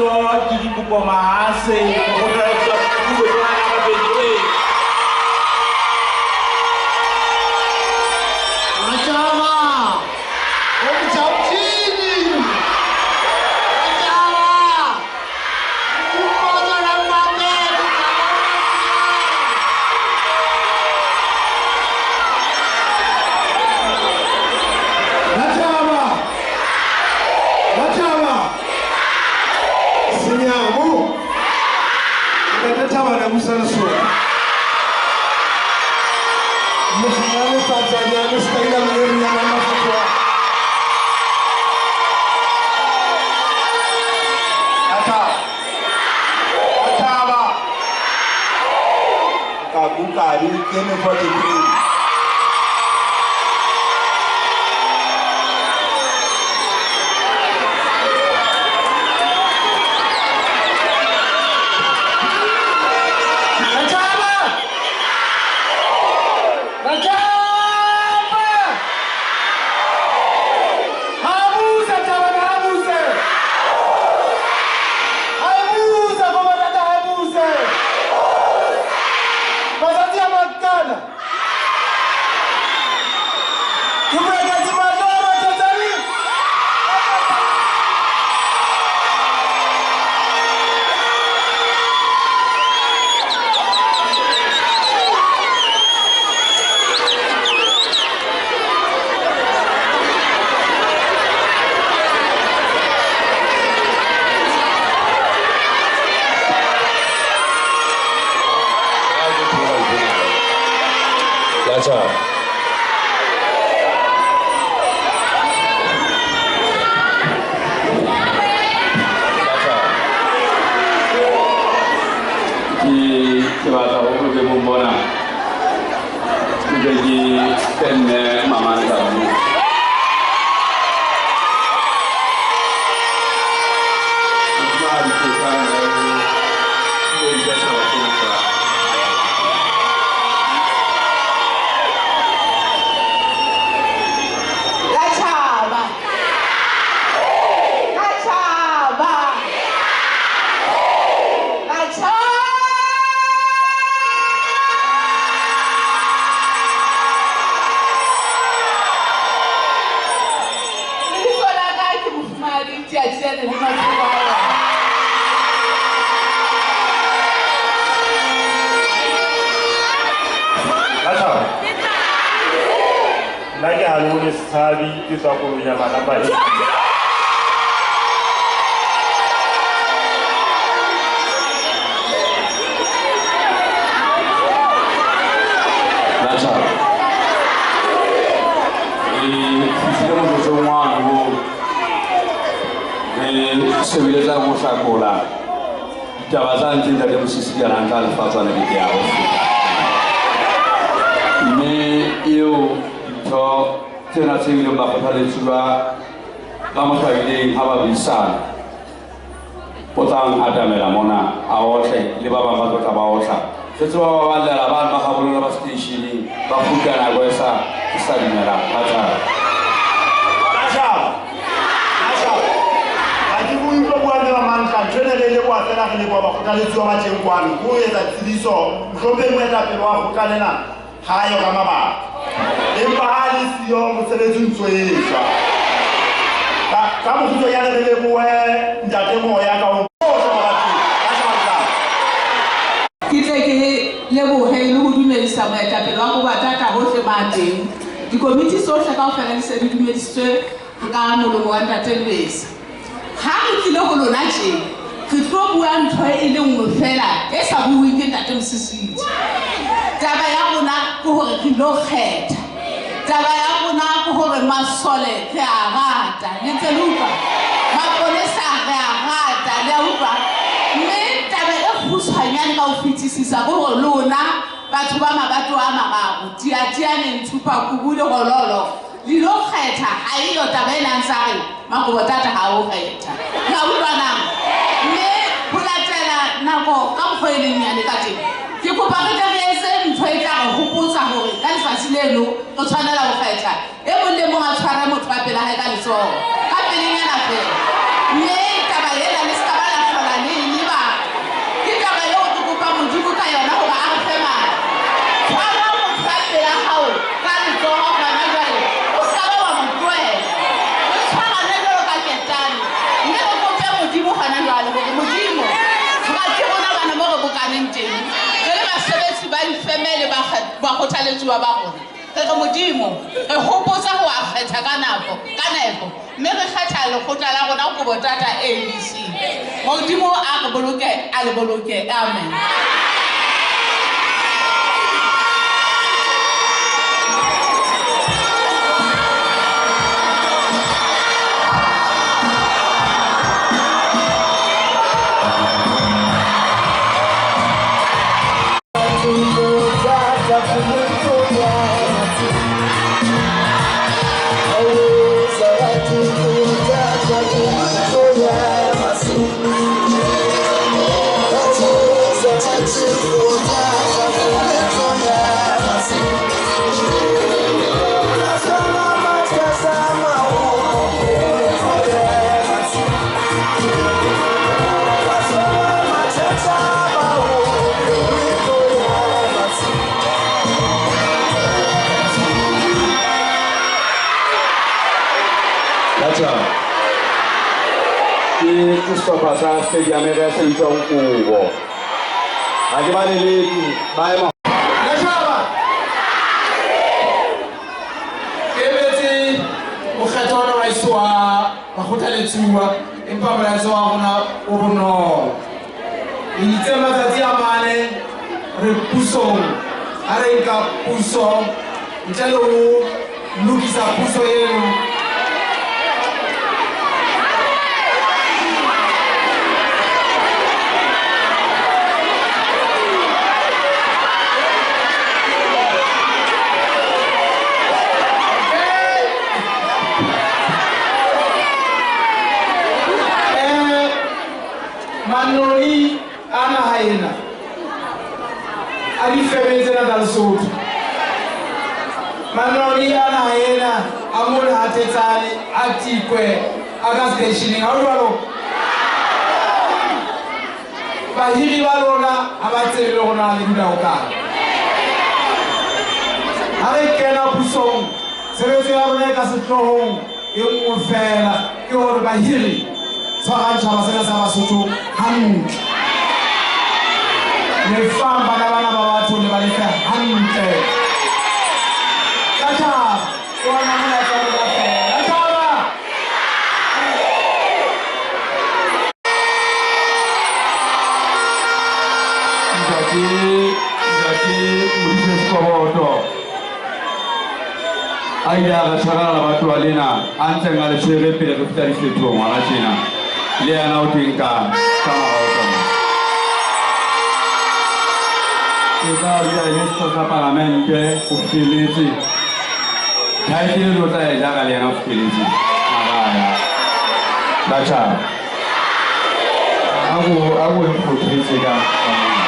Lebitso ke Dikopo Mahase, mokgothaletsi wa Botswana ka 28. Matjhaba, o motjhaptjini. Matjhaba, o la mabedi. Matjhaba, Matjhaba, Senyamu, Ntate Thabana busa Lesotho. Moshimane Tsatsanyane Setaila Molerinyana Mafetoa. Matjhaba. Kabukadi ke me 43. Matjhaba! Matjhaba! Habuse Thabana, habuse! Habuse komanata, habuse! Matsatsi a makana. Ke majoro Tanzania. Matjhaba. Matjhaba. Ke batla ho re mo bona. Ke be ke tenne mama Ntamu. Matjhaba. Matjhaba. Matjhaba. Lebitso la ka ke Mofumahadi Tiatiane le Mathuba. Matjhaba. Nna ke Halone Setshabi, ke tswa Kolonyama number 8. Matjhaba. Re fihlile motsotsong wane moo re sebeletsang ho hlakola ditaba tsa ntseng Ntate Mosisi di a tla lefatshwana ke ya ho feta. Mme eo dintho tsena tse ileng ba kgothaletsuwa ba mo hlabileng ha ba buisana, o tlang atamela mona a otle le ba bang ba tlo tla ba otla. Re tseba ba ballela ba ba gabolona ba seteisheneng ba kgutla nako e sa dumelang. Matjhaba. Matjhaba. Matjhaba. Ha ke bue tlo bua le ba mantla, ntho ena re e leboha fela, re leboha bakgothaletsuwa ba teng kwano. Ke ho etsa tsebiso, mohlomphehi moetapele wa kgotla lena ha a yo ka mabaka. Empa ha le siyo mosebetsi o ntso etswa. Ka mokgutshwanyane re lebohe Ntate Moya ka ho bohle ba batho. Matjhaba. Ke tle ke lebohe le ho dumedisa moetapele wa Kobatata hohle ba teng. Dikomiti tsohle kaofela di se di dumedisitswe ka molomo wa Ntate Lebesa. Ha re tlile ho lona tje, re tlo bua ntho e le nngwe fela e sa bueng ke Ntate Mosisidi. Taba ya rona ke hore re lo kgetha. Taba ya rona ke hore masole re a rata, le ntse le utlwa? Mapolesa re a rata, le a utlwa? Mme taba e kgutshwanyane ka ho fetisisa ke hore lona batho ba mabato a mararo, Tiatiane, Nthupa, Kubu le Hololo, le lo kgetha. Ha eyo taba e nang sa re Makobotata ha o kgetha. Le a utlwa na? Mme ho latela nako ka mokgwa e leng nyane ka teng, ke kopa re tle re etse ntho e tla re hopotsa hore ka letsatsi leno re tshwanela ho kgetha. E mong le mong a tshware motho wa pela hae ka letsoho, ka pelenyana fela. Mme taba ena le se ka ba la hlola bakgothaletsuwa ba rona. Re re Modimo re hopotsa ho a kgetha ka nako ka nepo, mme re kgetha lekgotla la rona Kobo-Tata ABC. Modimo a re boloke, a le boloke. Amen. Ke sehlopha sa stadium e se bitswang Kobo. Ha ke ba leleki ba ema. Leshaba. Ke emetse mokgetho ona wa heso wa bakgothaletsuwa, empa molaetsa wa rona o bonolo. Itse matsatsi a mane re pusong, ha re nka puso ntle le ho lokisa puso eno. Manoli a naha ena a difeme tsena tsa Lesotho, manoli a naha ena a mona Hathetsane, a Tikwe, a ka seteisheneng. Ha ho jwalo? Bahiri ba lona ha ba tsebe le rona le dula hokae. Ha re kena pusong, tshebetso ya rona e ka sehloohong e nngwe fela, ke hore bahiri tshwarang tjhaba sena sa Basotho hantle. Lefang bana bana ba batho le ba lefe hantle. Ka tjhaba, ke ona molaetsa wa rona fela. Ka tjhaba. Ntate Modise Sekoboto a ile a re tshwarela lebatowa lena a ntseng a le tshwere pele re fihla difetohong hona tjena. Le yena o teng ka morao ka mona. Ke tla dula e le setho sa palamente o fihlelletse. Title o tla e jara le yena o fihlelletse. Mabaya. Batjha. A ko nkgothetse ka mona.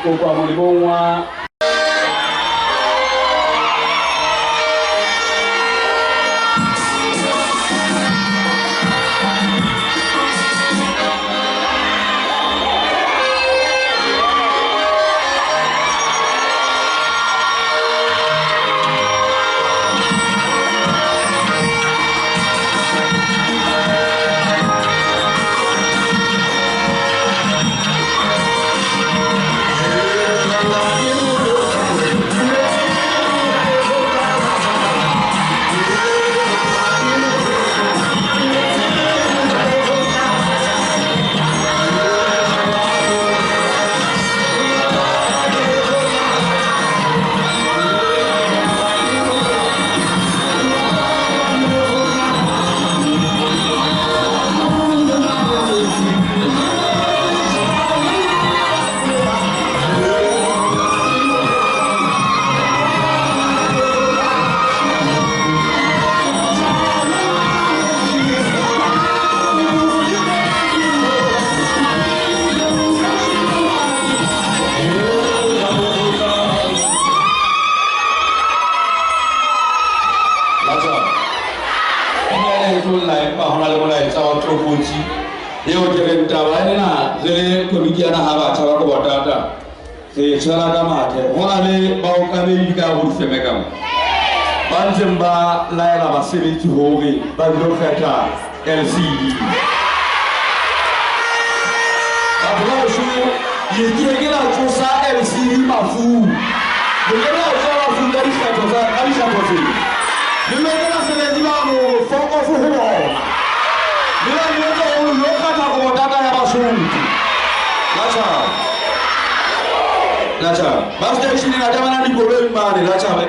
Kopa molemong wa eo ke reng taba ena re le komiti ya naha batjha ba Kobo-Tata re tshwela ka mathe. Ho na le baokamedi ka ho difeme ka mo ba ntseng ba laela basebetsi hore ba dilo kgetha LCD. Batho ba heso, le ke ke la tsosa LCD mafung, le ke la tsosa mafung ka dikgetho tsa ka dikgetho tse le lwetse basebetsi ba mo fokofo ho bona. Le ba jwetsa hore lo kgetha Kobo-Tata ya Basotho. La tjhaba. La tjhaba. Ba station-eng a tabana dikoloing mane, la tjhaba.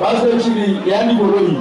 Ba hlwekile ya dikoloi.